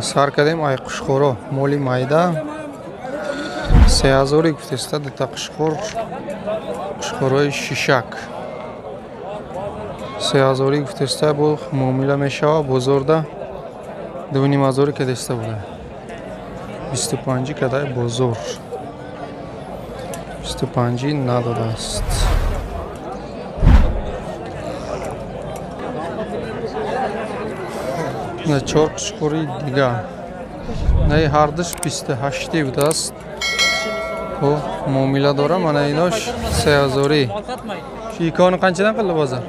Сар кардем ай қушқоро, моли майда 3000 гуфтеста, дута қушқор, қушқорои шишак 3000 гуфтеста, бо муомила мешава. Бозорда 2500 кадеста буда, 25 кадай бозор 25 надодааст. На чор қушқори дигар, наи ҳардуш 28 будааст, бо муомила дора. Мана инош 3000. Икони қанчадан қилdi бозор?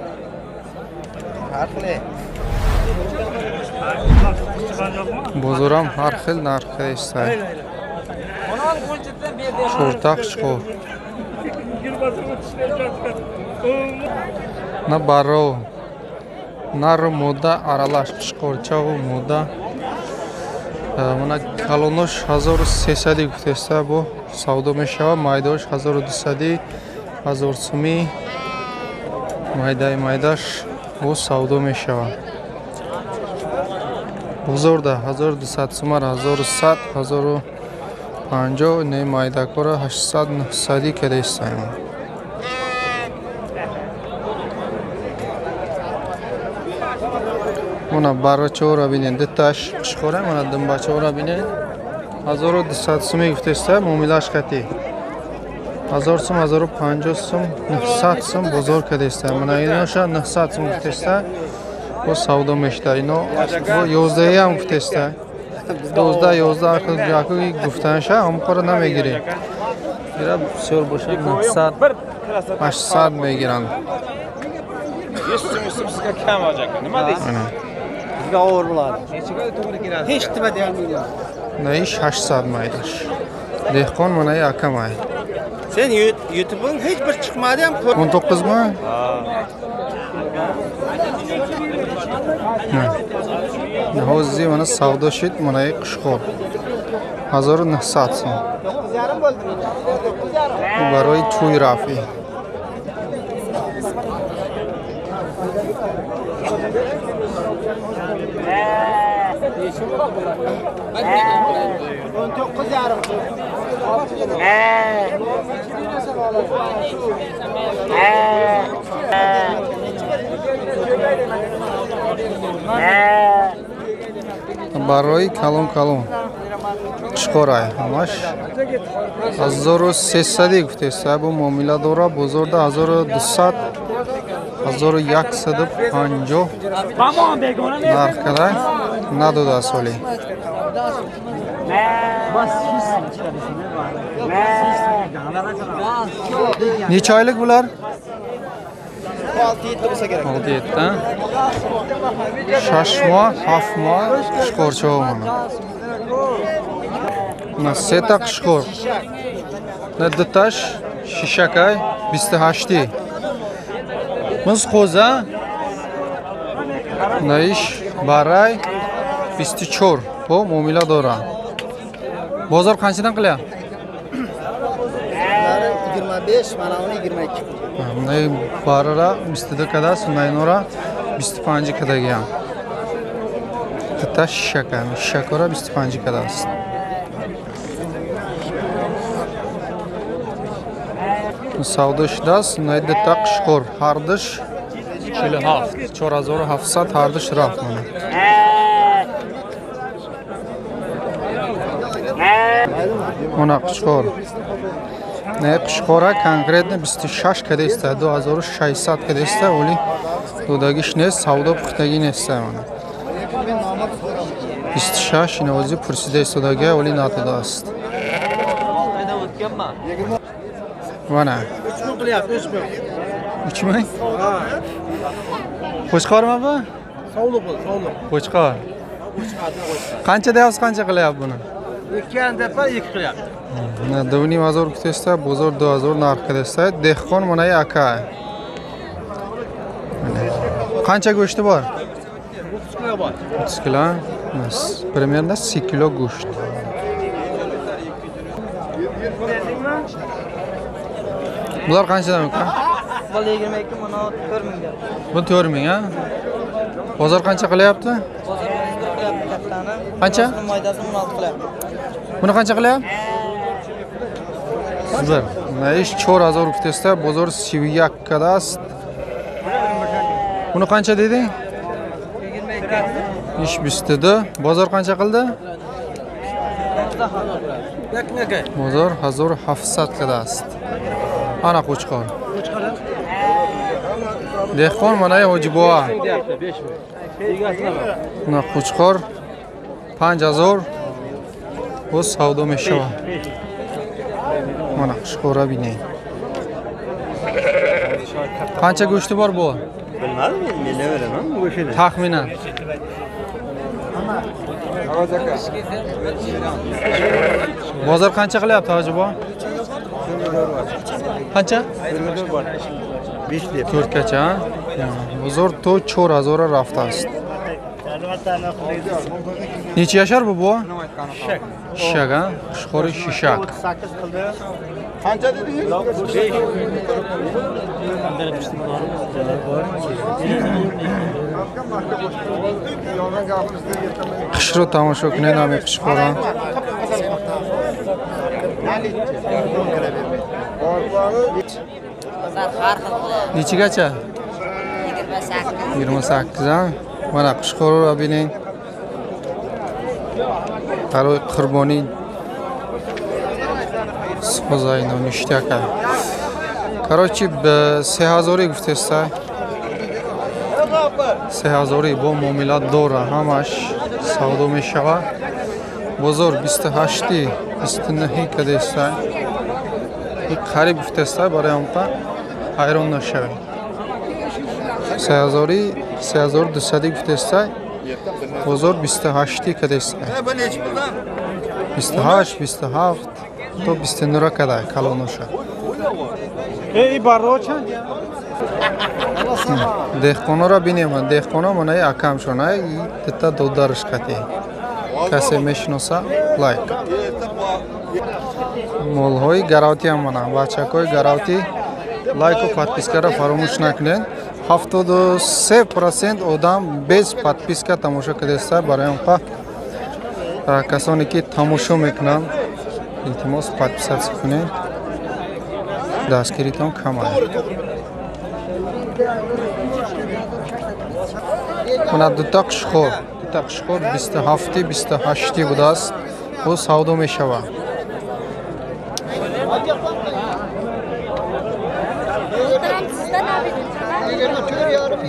Бозорам ҳар хел нарх эстай. Чорта қушқор. На баро, нару мода аралаш, қушқорчаву мода. Мана калонош 1300 гуфтеста, бо савдо мешава. Майдаош 1200, 1000 сумӣ. Майдаи майдаш бо савдо мешава. Бозорда 1200 сумар, 1100, 1050, не майдакора 800, 900 кадестаем. Мона барачора бинен, дуташ қушқора, мона думбачора бинен 1200 сумӣ гуфтеста, муомилаш қатӣ 1000 сум, 1050 сум, 900 сум бозор кадеста. Мана иноша 900 сум гуфтеста, бо савдо мешта. Ино бо 11 ҳам гуфтеста, 12 11 яку гуфтанша ҳамқора намегирӣ. Ира бисёр бошад 900, 800 мегиранд. 100 сум sizga kam aka. Nima deysiz? Bizga og'ir bo'ladi. Nechaga to'g'ri keladi? Hech nima deyolmayman. Наиш 800 майдаш. Деҳқон манаи акамай. Sen YouTube'ing hech bir chiqmadi ham. 19 mi? Hozir mana savdo shid, манаи қушқор 1900 сом. 9,5 bo'ldi. 9,5. Барои чӯй рафӣ. Барои калон калон қушқорай ҳамаш 1300 гуфтеста, бо муомила дора. Бозорда 1200, 1150 нарх кадай надодааст ҳолӣ. Necha oylik bular? 6-7 bo'lsa kerak. 6-7, 6 moh, 7 moh qushqorcha mana. Mana seta qushqor. На дуташ шишакай 28. Мыз қоза наиш барай 24 бо муомила дора. Бозор qanchadan qilyapti? 25, mana uni 22. Bunday barara 22 kadasi, unday nora 25 kadaga ham. Bitta shishaka, shishakora 25 kadasi. Savdo shidasi, unday bitta qushqor, hardish 47, 4700 hardish raft mana. Mana qushqor. Не қушқора конкретно 26 кадеста, 2600 кадеста, оли додагиш нест, савдо пухтагӣ нест мана. 26 иновози пурсида истодага, оли надодааст. Мана. 3 ming? Qo'chqormi bu? Sovliq bu, sovliq. Qo'chqor. Qancha deyapsiz, qancha qilyapti buni? 2,5 deb 2 qilyapti. 2,5 kutesta, bozor 2000 narx kutesta. Dehqon mana aka. Qancha go'shti bor? 30 kilo bor. 30 kilo. Примерно 3 kilo go'sht. Bular qanchadan aka? Bu 22, mana 4000 ga. Bu 4000, ha? Bozor qancha qilyapti? Bozor 31 qilyapti. Qancha? Buni qancha qilyapti? Bir. Mana ish 4000 guftesta, bozor 31 kadast. Buni qancha deding? Ish 22. Bozor qancha qildi? Bozor 1700 kadast. Ana qo'chqor. Dehqon mana Hojiboa. Mana qo'chqor 5000 боз савдо мешавад. Mana qo'chqorra бинед. Qancha go'shti bor bu? Bilmadim, men nima bilaman go'shtini. Taxminan. Bozor qancha qilyapti Hojiboa? Qancha? 5 deb. 4 gacha. Bozor to 4000 raftast. Necha yashar bu bu? Shishak. Shishak, ha? Qo'chqori shishak. Qancha dedingiz? Qishro tomosha qiling, nami qo'chqori. Nechagacha? 28. 28, ha? Mana qo'chqori bining. Барои қурбонӣ созайно ништяка. Короче, 3000 гуфтеста. 3000 бо муомила дора, ҳамаш савдо мешава. Бозор 28 29 кадеста. И қариб гуфтеста, барои ҳамқа ҳайрон нашавед. 3000 3200 гуфтеста. Бозор 28 кадеста. 28, 27 то 29 када калоноша. Эй баро чанд? Деҳқонора бинем. Деҳқоно манаи акамшон, ай дета додарш қати. Касе мешиноса лайк. Молҳои гаравтӣ ҳам мана, бачакҳои гаравтӣ лайку подпискаро фаромӯш накунед. 73% одам без подписка тамошо кардааст. Барои онқа касоне ки тамошо мекунанд, илтимос подписатсия кунед, дастгиритон кам аст. Мана дута қушқор, дута қушқор 27 28 будааст, бо савдо мешавад.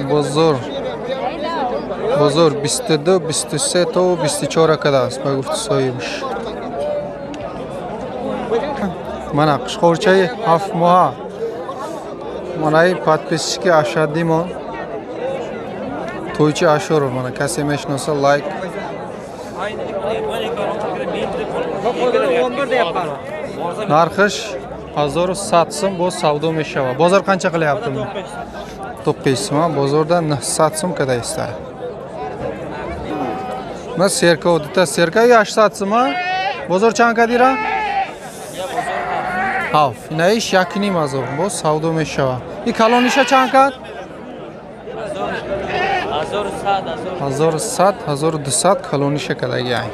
Бозор бозор 22 23 то 24 кадааст ба гуфти соҳибаш. Мана қушқорчаи 7 моҳа. Манаи подписчики Ашаддимон Тойчи Ашуров, мана касе мешиноса лайк. Нархиш 1100 сум боз савдо мешавад. Бозор qancha qilyapti? 900 сум. Бозорда 900 сум кадаиста. Мана серка, дута серка 800 сум. Бозор чанд кадира? 7. Инаиш 1.5 ҳазор боз савдо мешавад. И калониша чанд кад? 1100 1200 калониша кадаги ай.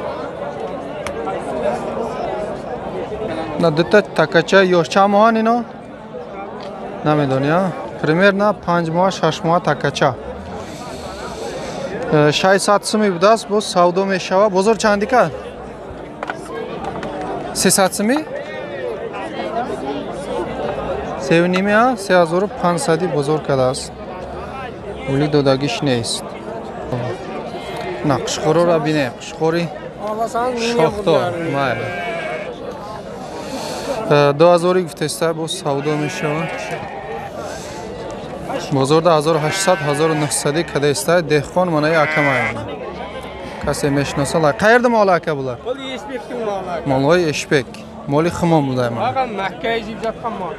На дута такача ёш чанд моҳан ино? Намедонӣ, а? Примерно 5 моҳ, 6 моҳ такача. 600 суми будааст, боз савдо мешавад. Бозор чанди кад? 300 суми? 3.5, а? 3500 бозор кардааст. Пули додагиш нест. На қушқорора бине, қушқори шохдор. Майли. 2000 гуфтеста, боз савдо мешавад. Бозорда 1800 1900 кадаиста. Деҳқон манаи акамай. Касе мешиноса лайк. Qayerda mol aka bular? Бұл Ешбектің малы. Молҳои Эшбек. Моли хумон будай мана. Маған Маккаға жеп жатқан мал.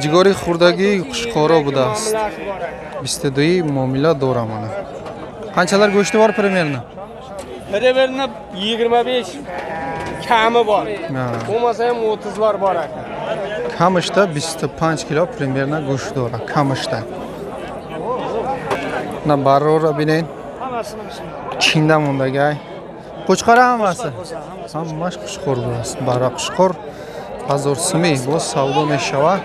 Ҷигори хурдагӣ қушқоро будааст. 22 муомила дора мана. Qanchalar go'shti bor примерно? Примерно 25 kami bor. Bo'lmasa ham 30lar bor aka. Kamishda 25 kilo примерно go'sht dora, kamishda. На баррора бинед. Чинда мондагай. Қучқора ҳамаси. Ҳамаш қучқор будааст. Барра қучқор 1000 сумӣ боз савдо мешавад.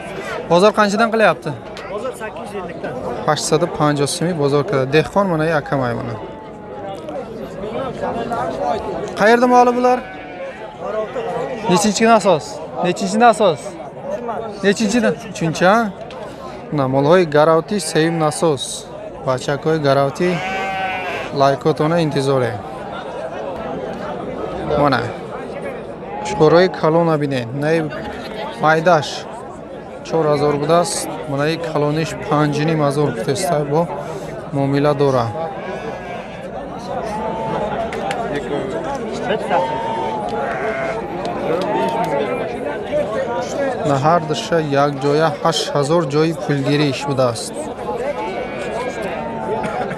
Бозор қанчадан qilyapti? Bozor 850 dan. 850 сумӣ бозор кирadi. Dehqon mana akamay mana. Qayerda moli bular? Nechinchi nasos? Nechinchi nasos? Nechinchidan? Uchinchi, ha? На молҳои гаравти сеюм насос. Бачакҳои гаравти лайкотона интизоре. Мана. Қучқорҳои калона бинед. Наи майдаш 4000 будааст. Манаи калониш 5500 гуфтеста бо муомила дора. На ҳар душа якҷоя 8000 ҷои пулгириш будааст.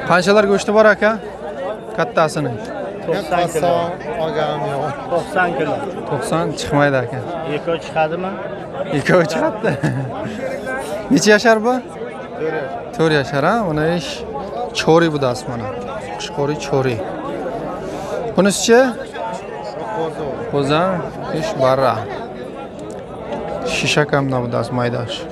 Qanchalar go'shti bor aka? Kattasini. 90 kilo. 90 kilo. 90 chiqmaydi aka. Ikkovi chiqadimi? Ikkovi chiqadi. Necha yashar bu? 4 yashar, ha? Mana ish chori budааст mana. Qushqori chori. Bunisichi? Qo'za, ish barra. Shisha kam nabudааст майдаш.